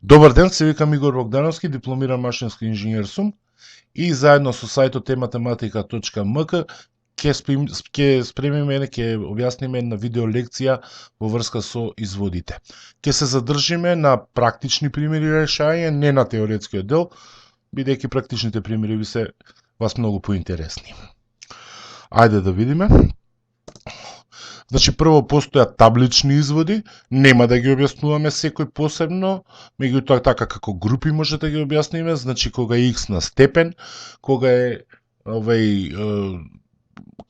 Добар ден, се викам Игор Богдановски, дипломиран машински инженер сум и заедно со сајтот ematematika.mk ќе спремиме, ќе објасниме една видео лекција во врска со изводите. Ќе се задржиме на практични примери решање, не на теоретскиот дел, бидејќи практичните примери би се вас многу поинтересни. Ајде да видиме. Значи, прво постојат таблични изводи, нема да ги објаснуваме секој посебно, меѓутоа така како групи може да ги објасниме, значи кога е x на степен, кога е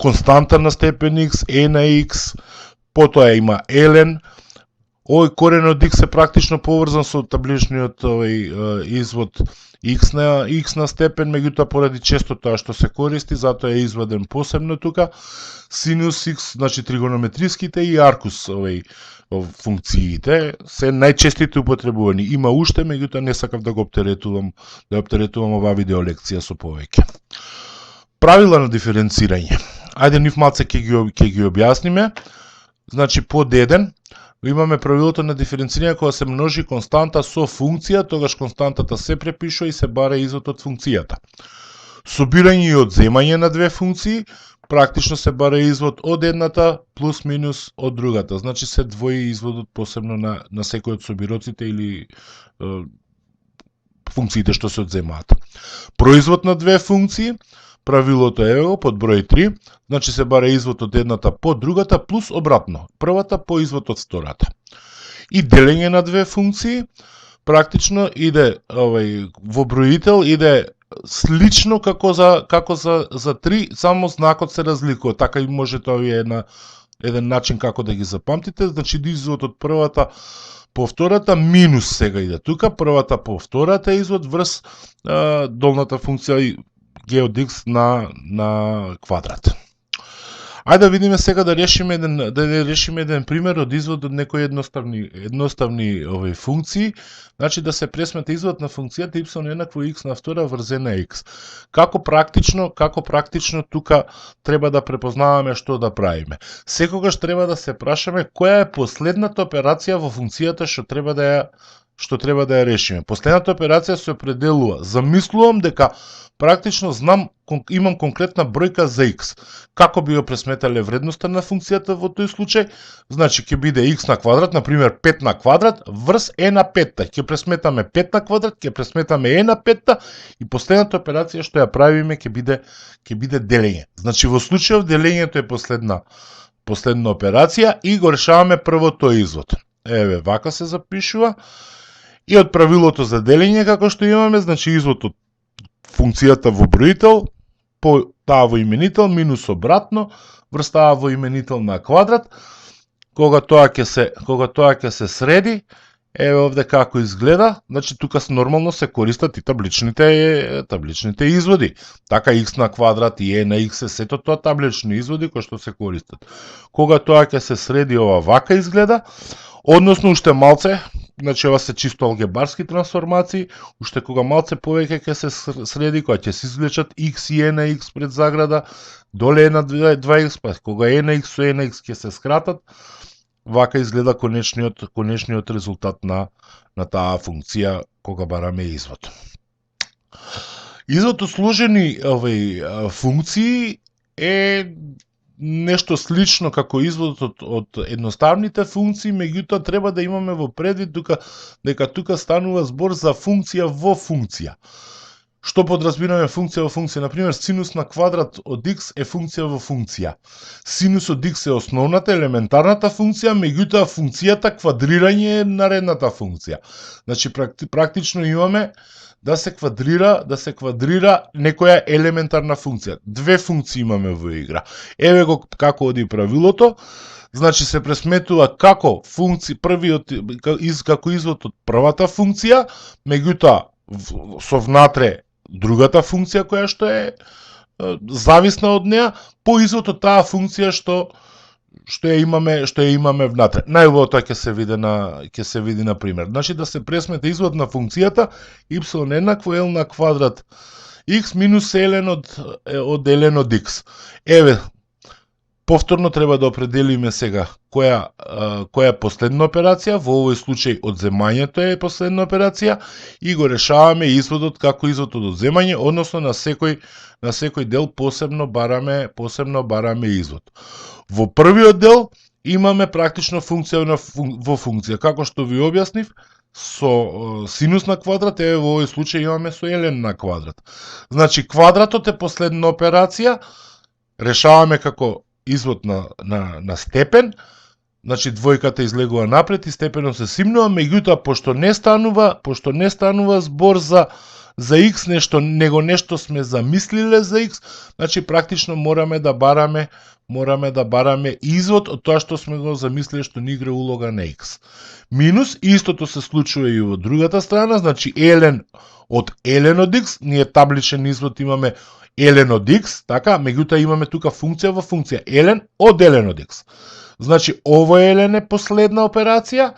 константа на степен x, e на x, потоа има елен, овој корен од x е практично поврзан со табличниот извод x на степен, меѓутоа поради честотата што се користи, затоа е изведен посебно тука. Синус x, значи тригонометриските и аркус функциите се најчестите употребувани. Има уште, меѓутоа не сакав да го оптеретувам оваа видео лекција со повеќе. Правила на диференцирање. Ајде нив малце ќе ги објасниме. Значи под 1 имаме правилото на диференцирање кога се множи константа со функција, тогаш константата се препишува и се бара извод од функцијата. Собирање и одземање на две функции, практично се бара извод од едната плюс минус од другата. Значи се двои изводот посебно на секој од собироците или функциите што се одземаат. Производ на две функции, правилото е под број 3, значи се бара извод од едната по другата плюс обратно, првата по извод од втората. И делење на две функции, практично иде во бројител иде слично како за 3, само знакот се разликува. Така и може тоа е еден начин како да ги запамтите, значи извод од првата по втората минус сега иде тука, првата по втората извод врз долната функција g од x на квадрат. Ајде да видиме сега да решиме еден пример од извод од некои едноставни функции, значи да се пресмета извод на функцијата y еднакво x на втора врз n на x. Како практично тука треба да препознаваме што да правиме. Секогаш треба да се прашаме која е последната операција во функцијата што треба да ја решиме. Последната операција се определува. Замислувам дека практично знам, имам конкретна бројка за x. Како би ја пресметале вредноста на функцијата во тој случај? Значи, ќе биде x на квадрат, например 5 на квадрат, врз e на 5. Ќе пресметаме 5 на квадрат, ќе пресметаме e на 5 и последната операција што ја правиме ќе биде делење. Значи, во случајов делењето е последна операција и го решаваме првото извод. Еве, вака се запишува. И од правилото за делење како што имаме, значи извод од функцијата во бројител по таа во именител минус обратно врз таа во именител на квадрат. Кога тоа ќе се среди, еве овде како изгледа, значи тука нормално се користат и табличните изводи. Така x на квадрат и e на x е сето тоа таблични изводи кои што се користат. Кога тоа ќе се среди, ова вака изгледа, односно уште малце, значи ова се чисто алгебарски трансформации, уште кога малце повеќе ќе се среди, кога ќе се извлечат x и e на x пред заграда, доле е на 2x, па кога e на x со e на x ќе се скратат, вака изгледа конечниот резултат на таа функција кога бараме извод. Извод од сложени функции е нешто слично како изводот од едноставните функции, меѓутоа треба да имаме во предвид дека тука станува збор за функција во функција. Што подразбираме функција во функција? Например, синус на квадрат од x е функција во функција. Синус од x е основната, елементарната функција, меѓутоа функцијата квадрирање е наредната функција. Значи, практично имаме да се квадрира некоја елементарна функција. Две функции имаме во игра. Еве го како оди правилото. Значи се пресметува како извод од првата функција, меѓутоа со внатре другата функција која што е зависна од неа, по извод од таа функција што ја имаме внатре. Најубаво тоа ќе се види на пример. Значи да се пресмета извод на функцијата y еднакво l на квадрат x минус ln од ln од x. Еве, Повторно треба да определиме сега која е последна операција, во овој случај одземањето е последна операција и го решаваме изводот како извод од одземање, односно на секој дел посебно бараме извод. Во првиот дел имаме практично функција во функција, како што ви објаснив, со синус на квадрат, еве во овој случај имаме со елен на квадрат. Значи квадратот е последна операција, решаваме како извод на степен, значи двојката излегува напред и степенот се симнува, меѓутоа пошто не станува збор за x нешто сме замислиле за x, значи практично мораме да бараме извод од тоа што сме го замислиле што ни игра улога на x. Минус, истото се случува и во другата страна, значи елен од x, ние табличен извод имаме елен од x, така, меѓутоа имаме тука функција во функција, елен од x. Значи, овој елен е последна операција,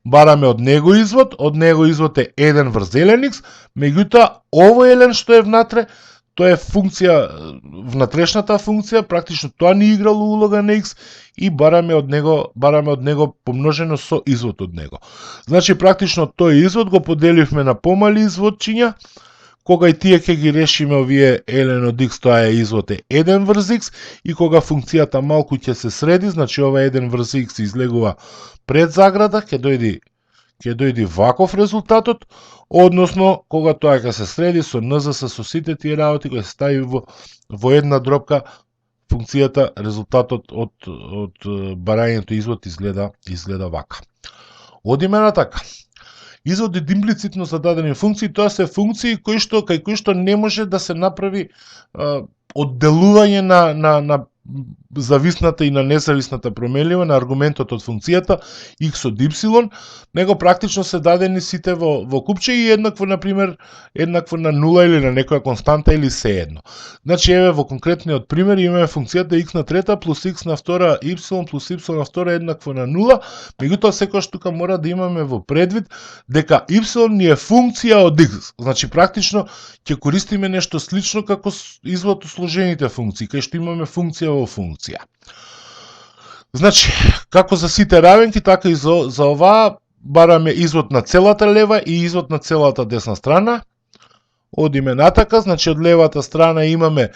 бараме од него извод е 1 врз елен x, меѓутоа овој елен што е внатре, тоа е функција, внатрешната функција, практично тоа ни играло улога на x и бараме од него помножено со извод од него. Значи, практично тој извод го поделивме на помали изводчиња, кога и тие ќе ги решиме овие елен од x, тоа е извод е 1 врз x, и кога функцијата малку ќе се среди, значи ова 1 врз x излегува пред заграда, ќе дојди ваков резултатот, односно кога тоа ќе се среди со НЗС, со сите тие работи, кои се стави во една дробка, функцијата, резултатот од барањето извод изгледа вака. Одиме натака. Изводот имплицитно зададени функции, тоа се функции кај кои што не може да се направи одделување на зависната и на независната променлива на аргументот од функцијата x од y, него практично се дадени сите во купче и еднакво, например, еднакво на нула или на некоја константа или се едно. Значи, еве во конкретниот пример имаме функцијата x на трета плюс x на втора y плюс y на втора еднакво на нула, меѓутоа секогаш тука мора да имаме во предвид дека y ни е функција од x. Значи, практично ќе користиме нешто слично како извод од сложените функции, кај што имаме функција во функција. Значи, како за сите равенки, така и за оваа бараме извод на целата лева и извод на целата десна страна. Одиме натака, значи од левата страна имаме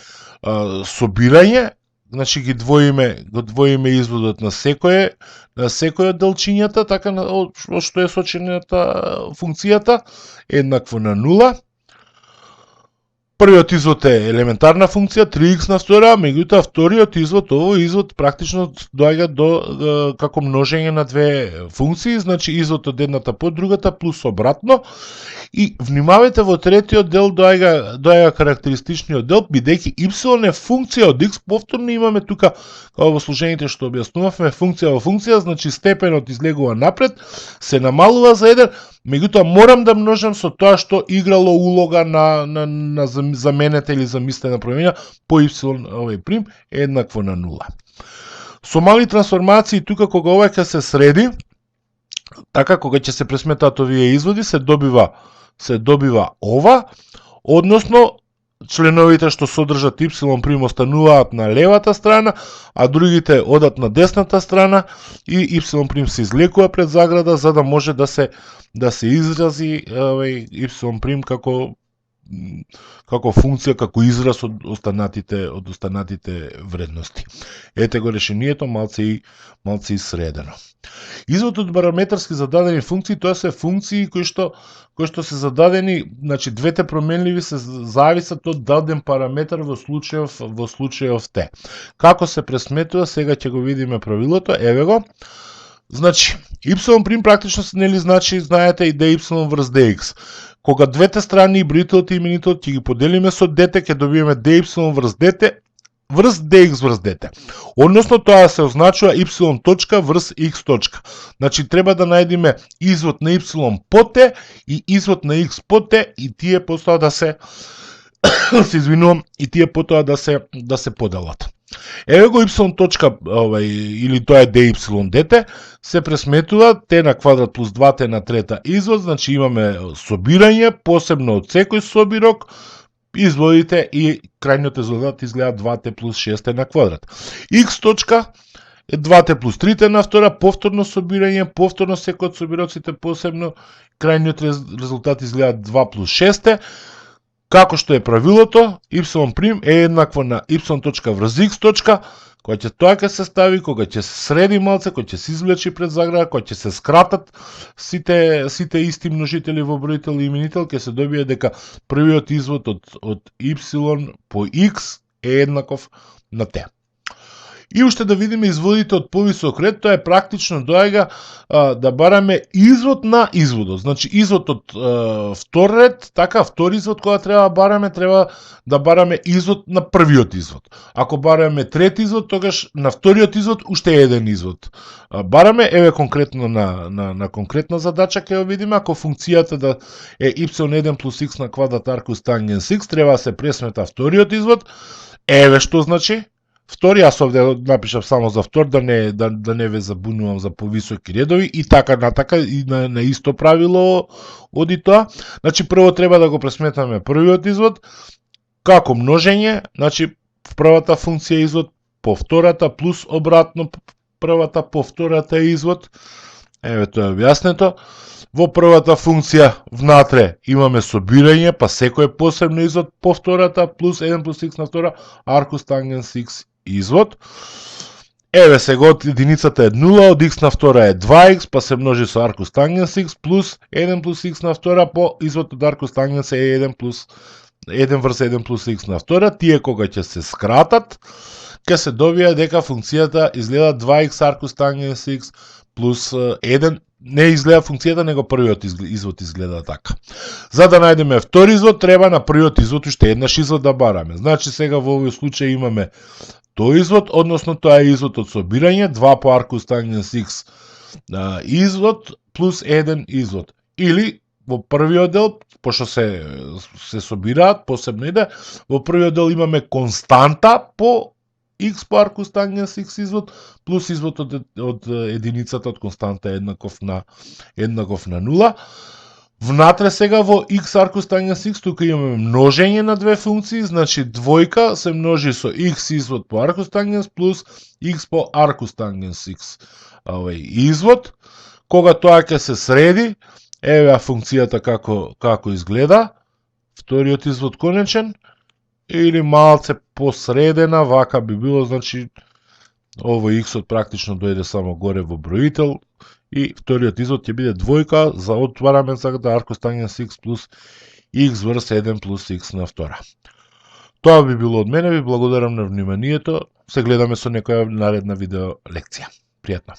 собирање, значи ги двоиме изводот на секој од делчињата, така од што е сочената функцијата, еднакво на нула. Првиот извод е елементарна функција 3x на втора, меѓутоа вториот извод, овој извод практично доаѓа како множење на две функции, значи извод од едната по другата плюс обратно. И внимавајте, во третиот дел доаѓа карактеристичниот дел, бидејќи y е функција од x, повторно имаме тука, како во служените што објаснувавме, функција во функција, значи степенот излегува напред, се намалува за 1, меѓутоа морам да множам со тоа што играло улога на заменета или замислена промена по y овој прим еднакво на нула. Со мали трансформации тука кога ова ќе се среди, така кога ќе се пресметаат овие изводи, се добива ова, односно членовите што содржат y прим остануваат на левата страна, а другите одат на десната страна и y прим се излекува пред заграда за да може да се изрази y прим како функција, како израз од останатите вредности. Ете го решението малце и средено. Извод од барометарски зададени функции, тоа се функции кои што се зададени, значи двете променливи се зависат од даден параметар во случајов Т. Како се пресметува, сега ќе го видиме правилото, еве го. Значи, y прим практично значи, знаете и dy врз dx. Кога двете страни, и броителот и именителот, ќе ги поделиме со dt, ќе добиеме dy врз dt врз dx врз dt. Односно, тоа се означува y точка врз x точка. Значи, треба да најдеме извод на y по t и извод на x по t и тие потоа да се да се поделат. Еве го y точка, или тоа е dy dt, се пресметува t на квадрат плюс 2t на трета извод, значи имаме собирање, посебно од секој собирок, изводите и крајниот резултат изгледа 2t плюс 6t на квадрат. X точка е 2t плюс 3t на втора, повторно собирање, повторно секој од собироците посебно, крајниот резултат изгледа 2 плюс 6t, како што е правилото, y' е еднакво на y точка врз x точка, кога тоа ќе се стави, кога ќе се среди малце, кога ќе се извлечи пред заграда, кога ќе се скратат сите исти множители во броител и именител, ќе се добие дека првиот извод од y по x е еднаков на t. И уште да видиме изводите од повисок ред, тоа е практично доаѓа да бараме извод на изводот. Значи извод од втор ред, така втори извод кога треба да бараме извод на првиот извод. Ако бараме трети извод, тогаш на вториот извод уште еден извод. Бараме, еве конкретно на конкретна задача ќе ја видиме, ако функцијата да е y1 плюс x на квадрат аркус тангенс x, треба да се пресмета вториот извод. Еве што значи втори, јас овде напишав само за втор, да не ве забунувам за повисоки редови, и така натака, и на исто правило оди тоа. Значи, прво треба да го пресметаме првиот извод, како множење, значи, првата функција извод по втората, плюс обратно првата по втората извод. Еве тоа е објаснето. Во првата функција внатре имаме собирање, па секој посебно извод по втората, плюс 1 плюс x на втора, аркус тангенс x извод. Еве сега од единицата е 0, од x на втора е 2x, па се множи со аркус тангенс x, плюс 1 плюс x на втора, по извод од аркус тангенс е 1 врз 1 плюс x на втора. Тие кога ќе се скратат, ќе се добија дека функцијата изгледа 2x аркус тангенс x плюс 1, не изгледа функцијата, него првиот извод изгледа така. За да најдеме втори извод, треба на првиот извод уште еднаш извод да бараме. Значи сега во овој случај имаме тој извод, односно тоа е извод од собирање, 2 по аркус тангенс x извод, плюс 1 извод. Или во првиот дел, пошто се собираат, посебно иде, во првиот дел имаме константа по x по аркус тангенс x извод, плюс извод од единицата од константа еднаков на 0. Внатре сега во x аркус тангенс x, тука имаме множење на две функции, значи двојка се множи со x извод по аркус тангенс плюс x по аркус тангенс x извод. Кога тоа ќе се среди, еве функцијата како изгледа, вториот извод конечен, или малце посредена, вака би било, значи овој x-от практично дојде само горе во броител, и вториот извод ќе биде двојка, за отвараме заграда аркус тангенс x плюс x врз 1 плюс x на втора. Тоа би било од мене, ви благодарам на вниманието, се гледаме со некоја наредна видео лекција. Пријатно!